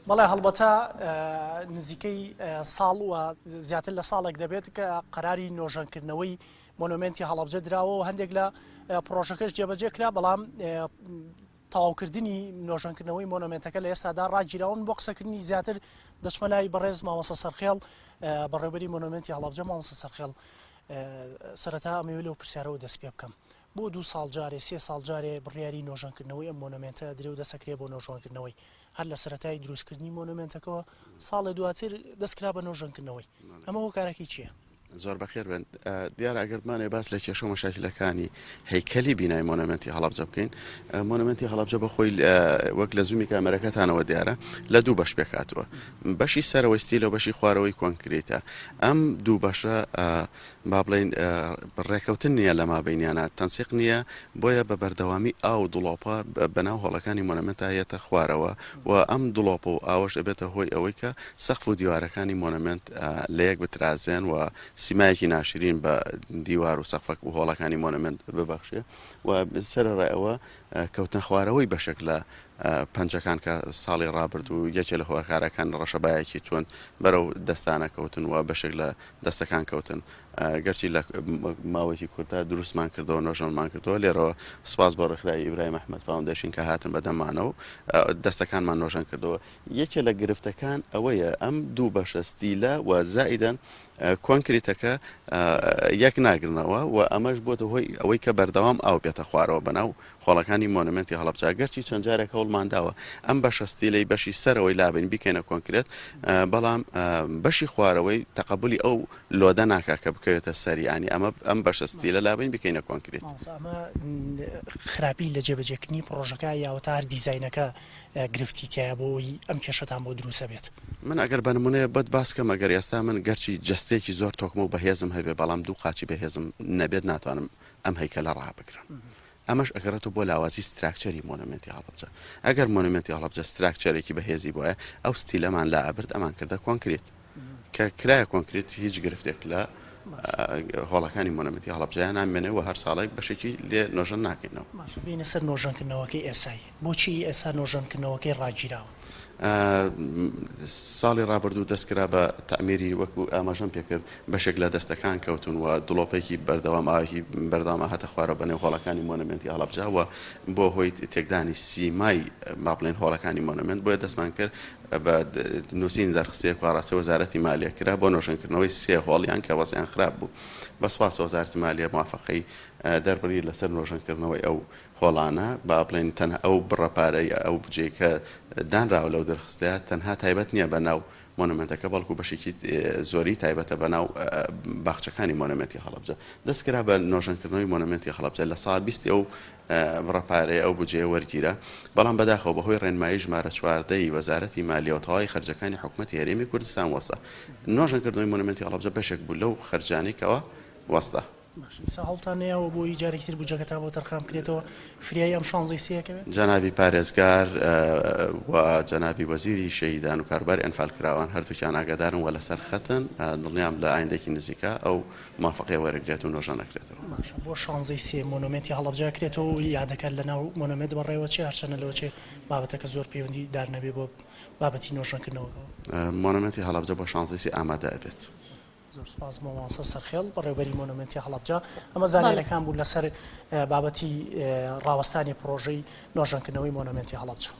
بەڵێ هەڵبەتە نزیکەی ساڵ و زیاتر لە ساڵێک دەبێت کە قەراری نۆژەنکردنەوەی مۆنۆمێنتی هەڵەبجە دراوە و هەندێک لە پرۆژەکەش جێبەجێ کرا بەڵام تەواوکردنی نۆژەنکردنەوەی مۆنۆمێنتەکە لە ئێستادا ڕاگیراون بۆ قسەکردنی زیاتر دەچمە لای بەڕێز مامۆستا سەرخێڵ بەڕێوبەری مۆنۆمێنتی هەڵەبجە مامۆستا سەرخێڵ سەرەتا ئەمەوێ لەو پرسیارەوە دەست پێ بکەم بۆ دوو ساڵ جارێ سێ ساڵ جارێ بڕیاری نۆژەنکردنەوەی ئەم مۆنۆمێنتە درێ و دەسەکرێ بۆ نۆژوانکردنەوەی هەر لە سەرەتای دروستکردنی مۆنۆمێنتەکەوە ساڵێ دواتر دەستکرا بە نۆژەنکردنەوەی ئەمە هۆکارەکەی چییە؟ زۆر بەخێر بێن. دیارە ئەگەر بمانەوێ باس لە کێشە و مەشاکیلەکانی هەیکەلی بینای مۆنۆمێنتی هەڵەبجە بکەین، مۆنۆمێنتی هەڵەبجە بە خۆی وەک لە زوومی کامێرەکەتانەوە دیارە لە دوو بەش پێکهاتووە. بەشی سەرەوەی ستیلە و بەشی خوارەوەی کۆنکریتە. ئەم دوو بەشە با بڵێین ڕێکەوتن نییە لە مابەینیانا، تەنسیق نییە، بۆیە بە بەردەوامی ئاو و دڵۆپە بەناو هۆڵەکانی مۆنۆمێنتا یەتە خوارەوە و ئەم دڵۆپە و ئاوەش ئەبێتە هۆی ئەوەی کە سەقف و دیوارەکانی مۆنۆمێنت لە یەک بترازێن و سیمایەکی ناشرین بە دیوار و سەقفەک و هۆڵەکانی مۆنۆمێنت ببەخشێ و سەرەڕای ئەوە کەوتنە خوارەوەی بەشێک لە پەنجەکان کە ساڵی ڕابردوو یەکێ لە هۆکارەکان ڕەشەبایەکی توند بەرەو دەستانە کەوتن و بەشێک لە دەستەکان کەوتن گەرچی لە ماوەیەکی کورتدا دروستمان کردەوە نۆژەنمان کردەوە لێرەوە سپاس بۆ ڕێکخراوی ئیبراهیم ئەحمەد فاوندەیشن کە هاتن بە دەمانەوە دەستەکانمان نۆژەن کردەوە یەکێ لە گرفتەکان ئەوەیە ئەم دوو بەشە ستیلە و زائیدەن کۆنکریتەکە یەک ناگرنەوە و ئەمەش بۆتە هۆی ئەوەی کە بەردەوام ئاو بێتە خوارەوە بەناو هۆڵەکانی مۆنۆمێنتی هەڵەبجە گەرچی چەند جارێک هەوڵمان داوە ئەم بەشە ستیلەی بەشی سەرەوەی لابەین بیکەینە کۆنکرێت بەڵام بەشی خوارەوەی تەقەبولی ئەو load ە ناکا کە بکەوێتە سەری یانی ئەمە ئەم بەشە ستیلە لابەین بیکەینە کۆنکرێت. مامۆستا ئەمە خراپی لە جێبەجێکردنی پڕۆژەکە یاوە تا هەر دیزاینەکە گرفتی تیایە بۆ ئەوەی ئەم کێشەتان بۆ دروست ئەبێت؟ من ئەگەر بە نمونەیە بۆت باس کەم ئەگەر ئێستا من گەرچی جەستەیەکی زۆر تۆکمە و بەهێزم هەبێ بەڵام دوو قاچی بەهێزم نەبێت ناتوانم ئەم هەیکەلە ڕابگرم. ئەمەش ئەگەڕێتەوە بۆ لاوازی structure ی مۆنۆمێنتی هەڵەبجە. ئەگەر مۆنۆمێنتی هەڵەبجە structure ێکی بەهێزی بوایە، ئەو ستیلەمان لائەبرد ئەمان کردە کۆنکریت. کە کرایە کۆنکریت هیچ گرفتێک لە هۆڵەکانی مۆنۆمێنتی هەڵەبجەیا نامێنێ و هەر ساڵێک بەشێکی لێ نۆژەن ناکەینەوە. باشە بێینە سەر نۆژەنکردنەوەکەی ئێسای. بۆچی ئێستا نۆژەنکردنەوەکەی ڕاگیراوە؟ ساڵی ڕابردوو دەست کرا بە تەعمیری وەکو ئاماژەم پێکرد بەشێک لە دەستەکان کەوتون و دڵۆپێکی بەردەوام ئاوێکی بەردەوام ئەهاتە خوارەوە بەنێو هۆڵەکانی مۆنۆمێنتی هەڵەبجە و بۆ هۆی تێکدانی سیمای با بڵێن هۆڵەکانی مۆنۆمێنت بۆیە دەستمان کرد بە نووسینی دەرخستەیەک و ئاڕاستەی وەزارەتی مالیە کرا بۆ نۆژەنکردنەوەی سێ هۆڵیان کە وەزعیان خراپ بوو بە سوپاسەوە وەزارەتی مالیە موافەقەی دەربڕی لەسەر نۆژەنکردنەوەی ئەو هۆڵانە با بڵێین تەنها ئەو بڕە پارەی ئەو بودجەی کە دانراوە لەو دەرخستەیە تەنها تایبەت نییە بە ناو مۆنۆمێنتەکە بەڵکو بەشێکی زۆری تایبەتە بە ناو باخچەکانی مۆنۆمێنتی هەڵەبجە. دەست کرا بە نۆژەنکردنەوەی مۆنۆمێنتی هەڵەبجە لە سا بیستی ئەو بڕە پارەیە ئەو بودجەیە وەرگیرا بەڵام بەداخەوە بەهۆی ڕێنمایی ژمارە 14 ی وەزارەتی مالیەوە تەواوی خەرجەکانی حکومەتی هەرێمی کوردستان وەستا. نۆژەنکردنەوەی مۆنۆمێنتی هەڵەبجە بەشێک بوو لەو خەرجانەی کەوا وەستا. باشە ئیستا هەوڵتان نەیاوە بۆ ی جارێکی تر بودجەکەتان بۆ تەرخان بکرێتەوە فریای ئەم شانزەی سێ کەوێت؟ جەنابی پارێزگار و جەنابی وەزیری شەهیدان و کاروباری ئەنفالکراوان هەردووکیان ئاگادارن و لەسەر خەتن، دڵنیام لە ئایندەیەکی نزیکا ئەو موافەقەیە وەرەگرێت و نۆژەن ئەکرێتەوە. باشە بۆ شانزەی سێ مۆنۆمێنتی هەڵەبجە ئەکرێتەوە و یادەکە لەناو مۆنۆمێنت بەڕێوەچێ هەرچەنە لەوەچێ بابەتەکە زۆر پەیوەندی دار نەبێ بۆ بابەتی نۆژەنکردنەوەکەوە؟ مۆنۆمێنتی هەڵەبجە بۆ شانزەی سێ ئامادە ئەبێت. زۆر سوپاس بۆ مامۆستا سەرخێڵ بەڕێوبەری مۆنۆمێنتی هەڵەبجە ئەمە زانیاریەکان بوو لەسەر بابەتی ڕاوەستانی پڕۆژەی نۆژەنکردنەوەی مۆنۆمێنتی هەڵەبجە.